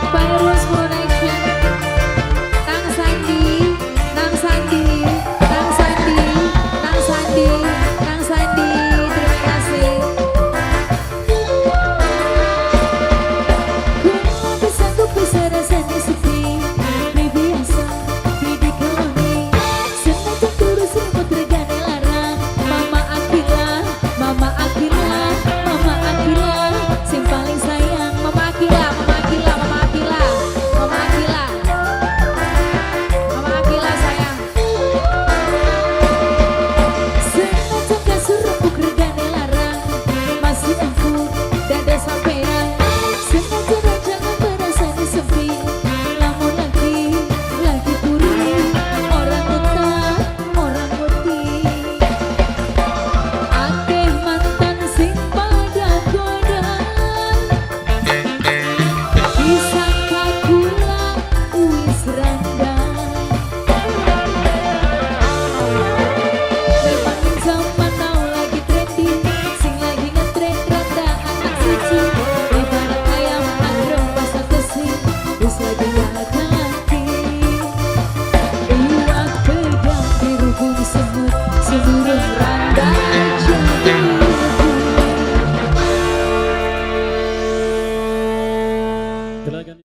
Virus Production. Kang Sandi, Kang Sandi, Kang Sandi, Kang Sandi, Kang Sandi, terima kasih. Bisa ku bisa rasanya sepi, beli biasa, beli dikeloni. Senajan turu selimut regane larang. Mama Akila, Mama Akila, Mama Akila, sing paling sayang. Mama Akila, Mama Akila, Mama Akila, Mama Akila, Mama Akila sayang. Senajan kasur empuk regane larang, masih empuk dada sampean. Senajan rancangan berasanya sepi, lamun lagi puri, ora utah, ora ngerti. Akeh mantan sing pada goda, disangka kula wis randa. Memang zaman now lagi trending, sing lagi ngetren randa anak siji. Ibarat ayam agrem masak besi, wis lagi gak lagi. Iwak pedang dirubung semut, seluruh randa.